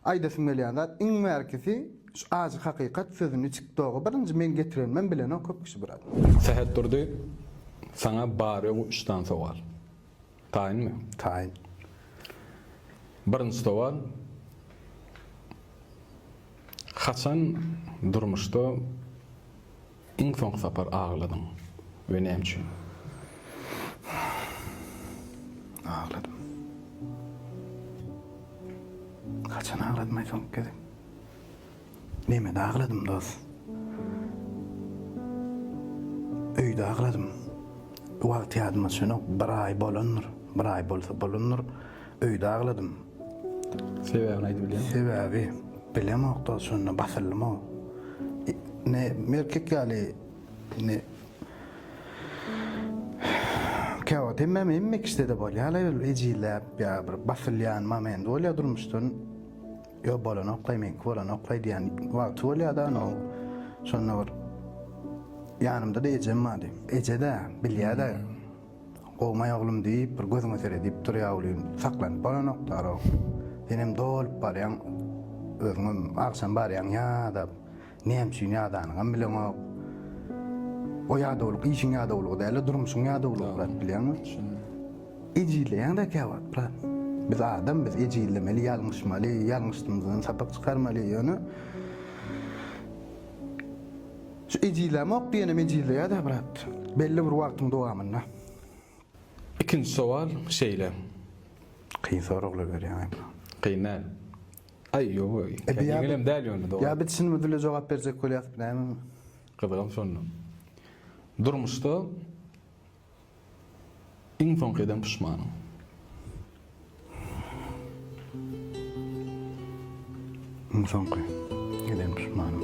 Aýdasym gelýän zat iň bärkisi şu ajy hakykat sözüni tiktoga birinji men getirenimem bilenok köp kişi brat. Sähetdurdy saňa bary-ýogy üç sany sowal. Taýynmy? Taýyn. Birinji sowal, Haçan durmuşda iň soňky sapar agladyň we näme üçin? Agladym. Haçan agladym-aý soňky gezek? Nemede agladym dos. Öýde agladym. Wagt ýadyma düşenok, bir aý bolandyr. Bir aý bolsa bolandyr. Öýde agladym. Sebäbini aýdyp bilýäňmi? Sebäbi bilemok dos, şonda basyldym-ow. Ne erkek ýaly indi käwagt hemmäm hemme kişide-de bolýar-la ejizläp ýa bir basylýan momenti bolýar durmuşdan. Ýok bolanoklaý meňki bolanoklaý diýen wagty bolýada no şonda bir ýanymda-da ejem bardy. Eje-de bilýä-de gowmaý oglum diýip bir gözüňe seredip durýa welin saklanyp bolanokda-row. Senem dolup barýaň özüňem agşam barýaň ýadap näme üçin ýadanyňam bileňok. O ýadawlyk işiň ýadawlygy däl-de durmuşyň ýadawlygy brat bilýäňmi? Ejizleýäň-dä käwagt, brat. Biz adam, biz ejizlemeli, ýalňyşmaly, ýalňyşdymyzdan sapak çykarmaly, ýöne şu ejizlämok diýenem ejizleýär-dä, brat. Belli bir wagtyň dowamynda. Ikinji sowal şeýle. Kyn soraglar berýäň-aý, brat. Kyn däl. Aý, ýok, ýeňilem däl ýöne dogry. Ýa biz çynymyz bile jogap berjek bolýasmy, nämemi? Gyzygam şonda. Durmuşda Iň soňky eden puşmanyň. Iň soňky eden puşmanym.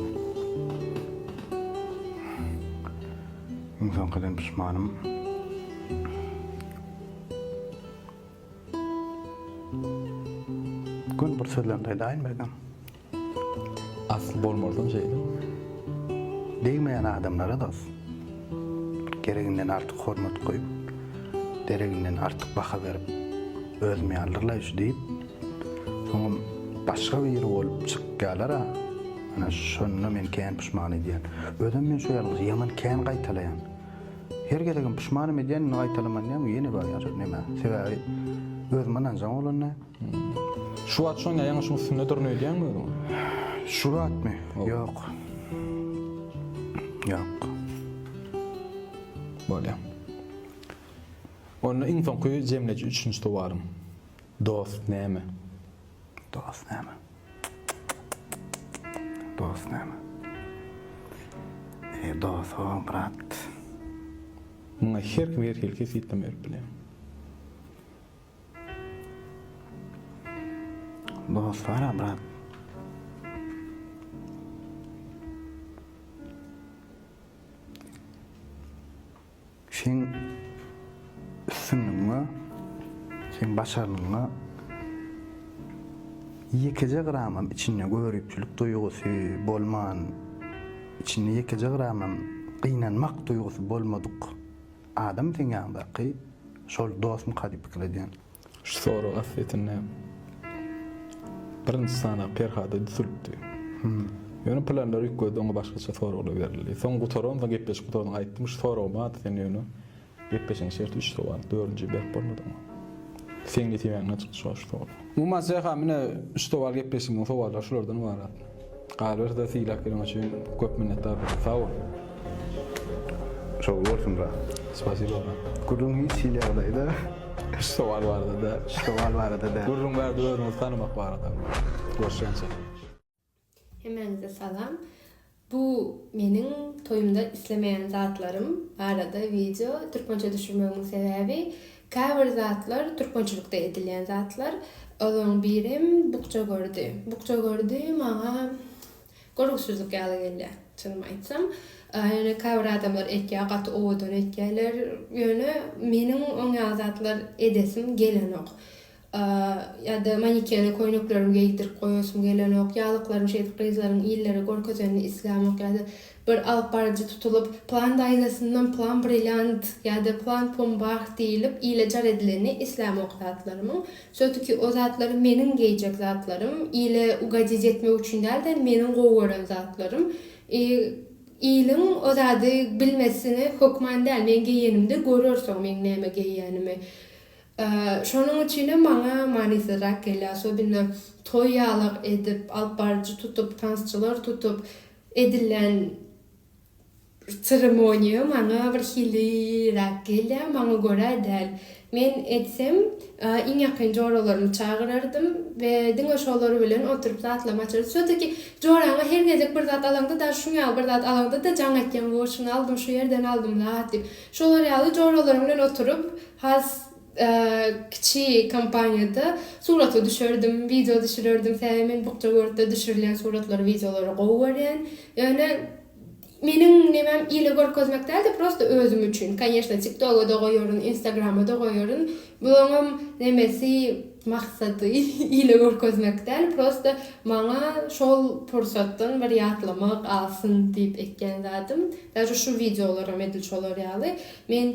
Iň soňky eden puşmanym. Gün bir sözlemde aýdaýyn belkem. Asly bolmardan şeýle. Degmeýän adamlara dos. Gereginden artyk hormat goýup, dereginden artyk baha berip, özüm ýalydyr-laý şu diýip, soňam başga biri bolup çykýalar-a, ana şonda men kän puşman edýän. Özem men şu ýalňyşy ýaman kän gaýtalaýan. Her gezegem puşmanam edýän, indi gaýtalaman diýýän, ýene barýan şol nämä. Sebäbi özüme ynanjaň bolanda. Şu wagt şoň ýaňy şuň üstünde durun öýdýäňmi özüň? Şu wagtmy? Ýok. Ýok. Bolýa. Onda iň soňky jemleýji üçünji sowalym. Dost näme? Dost näme? Dost näme? E, dost o, brat. Muňa her kim her hili kesgitleme berip bilýär. Dost bar-a, brat. Seň üstünligiňe, seň başarnygyňa ýekeje gramam içinde göripçilik duýgusy bolman, içinde ýekeje gramam gynanmak duýgusy bolmadyk Adam seň ýanyňdaky şol dostmyka diýip pikir edýän. Şu sorag aslyýetinde birinji sany Perhada düzülipdi. Ýöne planlar üýtgedi, oňa başgaça soraglar berildi. Soň gutaransoň gepleşik gutaransoň aýtdym, şu soragym bardy sen ýöne gepleşigiň şerti üç sowal, dördünji berip bolmady oňa. Seň nesibäňden çykdy şu wagt şu sowal. Umuman Zeha mine üç sowal gepleşigimiziň sowallary şulardan ybarat. Galyberse-de sylap geleniň üçin köp minnetdar sag bol. Şowly bolsun brat. Spasibo brat. Gürrüň hiç hili ýagdaýda. Şu sowal barada däl. Şu sowal barada däl. Gürrüň bärde özüňizi tanamak barada. Görüşýänçä. Hemmäňize salam. Bu meniň toýumda islemeýän zatlarym barada wideo türkmençe düşürmegimiň sebäbi käbir zatlar türkmençilikde edilýän zatlar. Olaryň birem bukja gördi. Bukja gördi maňa görgüsizlik ýaly gelýär çynymy aýtsam. Ýöne käbir adamlar etýär gaty owadan etýärler. Ýöne meniň oň ýaly zatlar edesim gelenok. Ýa-da manikene köýneklerimi geýdirip goýasym gelenok, ýaglyklarymy şeýdip gyzlaryň illere görkezenini islämok ýa-da bir alyp baryjy tutulyp, plan daýzasyndan plan brilliant ýa-da plan pumbah diýlip ile jar edilenini islämok zatlarymyň. Wsýotiki o zatlar meniň geýjek zatlarym, ile ugodit etmek üçin däl-de meniň gowy gören zatlarym. I iliň o zady bilmesini hökman däl, men geýenimde görer soň meň näme geýýänimi. Şonuň üçinem maňa manysyzrak gelýär, osobinno toý ýalak edip, alyp baryjy tutup, tansçylar tutup edilýän seremoniýa maňa birhiliräk gelýär, maňa görä däl. Men etsem, iň ýakyn joralarymy çagyrardym we diňe şolar bilen oturyp zatlamy açardym. Wsýo-taki joraňa her gezek bir zat alaňda, daže şuň ýaly bir zat alaňda-da jaň etýäň, wo şuny aldym, şu ýerden aldym zat diýip. Şolar ýaly joralaryň bilen oturyp, Has kiçi kompaniýada surata düşerdim, wideo düşürerdim. Sebäbi men bukja görüpde düşürilýän suratlary, wideolary gowy görýän. Ýöne meniň nemem ile görkezmek däl-de, prosta özüm üçin. Koneşno, TikToga-da goýaryn, Instagrama-da goýaryn. Bulaňam nemesi, maksady ile görkezmek däl, prosta maňa şol pursatdan bir ýatlama galsyn diýip etýän zadym. Daže şu wideolaram edil şolar ýaly. Men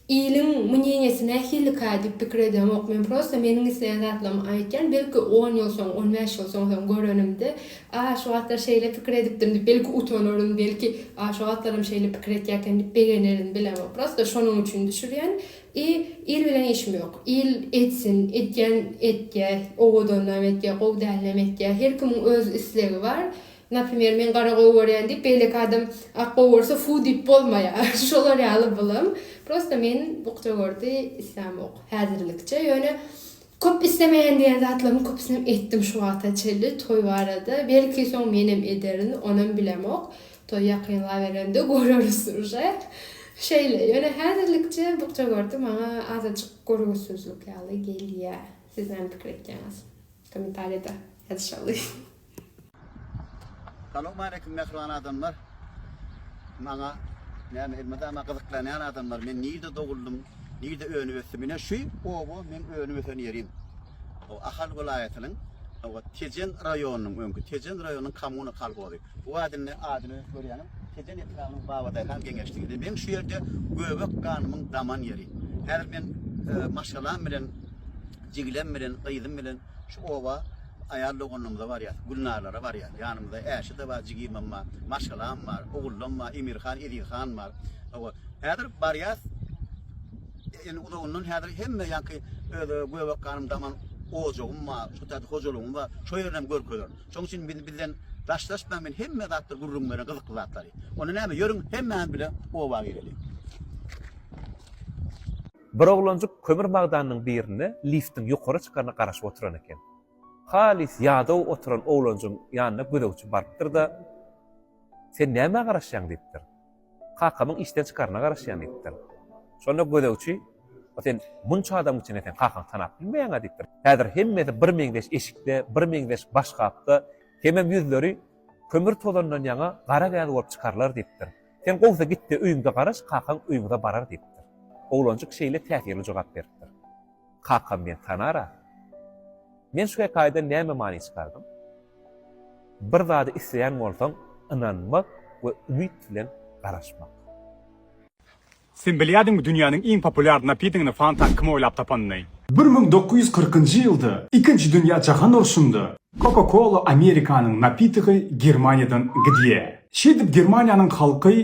Iliň mneniýesi nähilikä diýip pikir edemok men prosta meniň isleýän zatlarymy aýtýan belki on ýyl soň on bäş ýyl soň soň görenimde a şu wagtlar şeýle pikir edipdim diýip belki utanaryn belki a şu wagtlaram şeýle pikir etýäken diýip begenerin bilemok prosta şonuň üçin düşürýän i il bilen işim ýok il etsin etýän etýä owadanam etýä gowy dälinem etýä her kimiň öz islegi bar Naprimer, men gara gowy görýän diýip, beýleki adam ak gowy görse fu diýip bolmaýar. Şolar ýaly bulam. Prosta men bukja gördi islämok häzirlikçe. Ýöne köp islemeýän diýen zatlarymyň köpüsinem etdim şu wagta çenli toý barada. Belki soň menem ederin, onam bilemok. Toý ýakynlaberende göreris uje. Şeýle. Ýöne häzirlikçe bukja gördi maňa azajyk görgüsizlik ýaly gelýär. Siz näme pikir etýäňiz? Kommentariýada ýazyşaly. Salowmaleýkim mähriban adamlar. Maňa näme elmydama gyzyklanýan adamlar. Men nirde doguldym, nirde önüp ösdüm. Ine şu oba meň önüp ösen ýerim. O Ahal welaýatynyň oba Tejen raýonynyň öňki Tejen raýonynyň Kommuna kolhozy. Bu adyny adyny görýäňiz Tejen etrabynyň Babadaýhan geňeşligi. Meň şu ýerde göbek ganymyň daman ýeri. Häzir men e, maşgalam bilen jigilem bilen, gyzym bilen şu oba aýal doganlarymyza barýas, Gülnarlara barýas. Ýanymyzda Äşe-de bar, jigimem bar, maşgalam bar, ogullam bar, Emirhan, Ezizhan bar. Hawa, häzir barýas. Indi uzagyndan häzir hemme ýaňky öz göbek ganym daman ojagym bar, şu taýda hojalygym bar, şo ýerini hem görkezerin. Şonuň üçin biz bizden daşlaşmaň, men hemme zatlary gürrüň bererin, gyzykly zatlary. Onda näme, ýörüň hemmämiz bile oba gireliň. Bir oglanjyk kömür magdanynyň birinde liftiň ýokary çykaryna garaşyp oturan eken. Halys ýadaw oturan oglanjygyň ýanyna gözegçi barypdyr-da, Sen nämä garaşýaň diýipdir. Kakamyň işden çykaryna garaşýan diýipdir. Şonda gözegçi, O sen munça adamyň içinde sen kakaňy tanap bilmeýäň-ä diýipdir. Häzir hemmesi bir meňzeş eşikde, bir meňzeş başgapda, hemem ýüzleri kömür tozandan ýaňa gara gäz bolup çykarlar diýipdir. Sen gowsy git-de öýüňde garaş, kakaň öýüňize barar diýipdir. Oglanjyk şeýle täsirli jogap beripdir. Kakam meni tanar-a. Men şu hekaýadan näme many çykardym? Bir zady isleýän bolsaň, ynanmak we umyt bilen garaşmak. Sen bilýärdiňmi dünýäniň iň populýar napitogini Fanta kim oýlap tapanyny? 1940-njy ýylda Ikinji dünýä jahan urşunda Coca-Cola Amerikanyň napitogy Germaniýadan gidýär. Şeýdip Germaniýanyň halky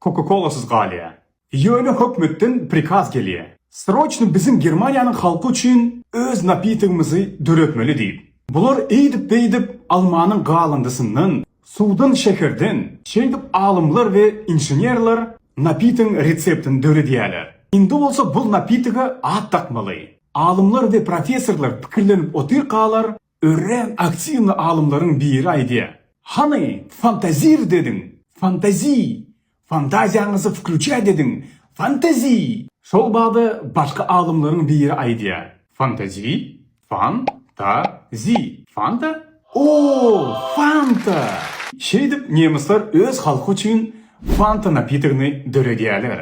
Coca-Colasyz galýar. Ýöne hökmetden prikaz gelýär. Sroçny biziň Germaniýanyň halky üçin öz napitogymyzy döretmeli diýip. Bular eýdip-beýdip almanyň galyndysyndan, suwdan şekerden, şeýdip alymlar we inženerler napitogyň reseptini döredýärler. Indi bolsa bul napitoga at dakmaly. Alymlar we professorlar pikirlenip otyrkalar Örän aktiwny alymlaryň biri aýdýar. Hany, fantazir dediň, fantazi! Fantaziýaňyzy wklýuçat ediň, fantazi! Şol bada başga alymlaryň biri aýdýar. Fantazi? Fan, ta, zi. Fanta? O, fanta! Şeýdip nemisler öz halky üçin fanta napitogyny döredýärler.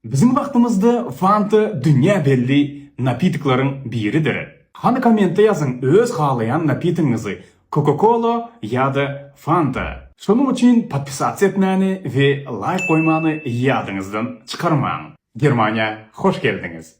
Biziň wagtymyzda fanta dünýä belli napitoklaryň biridir. Hany kommentde ýazyň öz halaýan napitogyňyzy Coca-Cola ýa-da Fanta. Şonuň üçin podpisatsa etmäni we laýk goýmany ýadyňyzdan çykarmaň. Germaniýa hoş geldiňiz.